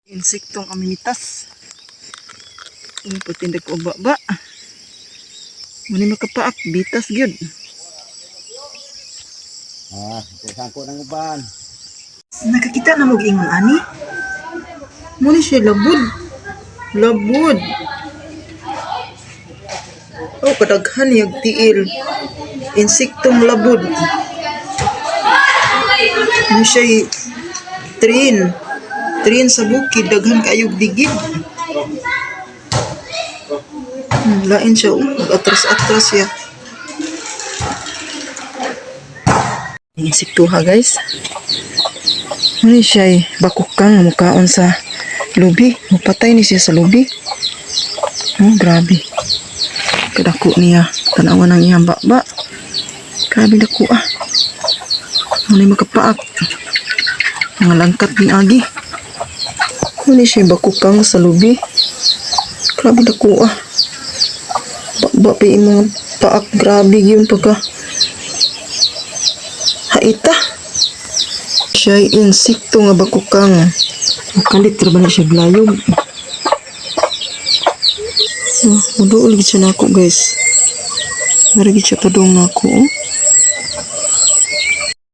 Insektong amimitas. Ang patindag ko ba. Mani makapaak, bitas gyud. Ah, sangko ng uban. Nakakita na mo ingon ani? Muni siya labud. Labud. Oh, kadaghan niyag tiil. Insektong labud. Muni siya train. Train sa bukid, daghan kaayog digid. Lain siya, oh. Atras-atras siya. Ang insektuha, guys. Muni siya ay bakukang nga mukaon sa lubi. Mupatay ni siya sa lubi. Oh, grabe. Kadako niya. Tanawan ang iyang baba. Grabe dako ah. Muni makapaak. Mga langkat ni Agi. Muni siya bakukang sa lubi. Grabe dako ah. Baba pa yung mga paak. Grabe yun pagka. Haita. Siya ay insekto nga bakukang. Kalit ra ba na siya glayog? Oh, muduol gid siya nako, guys. Mara gid siya padung nako. Oh.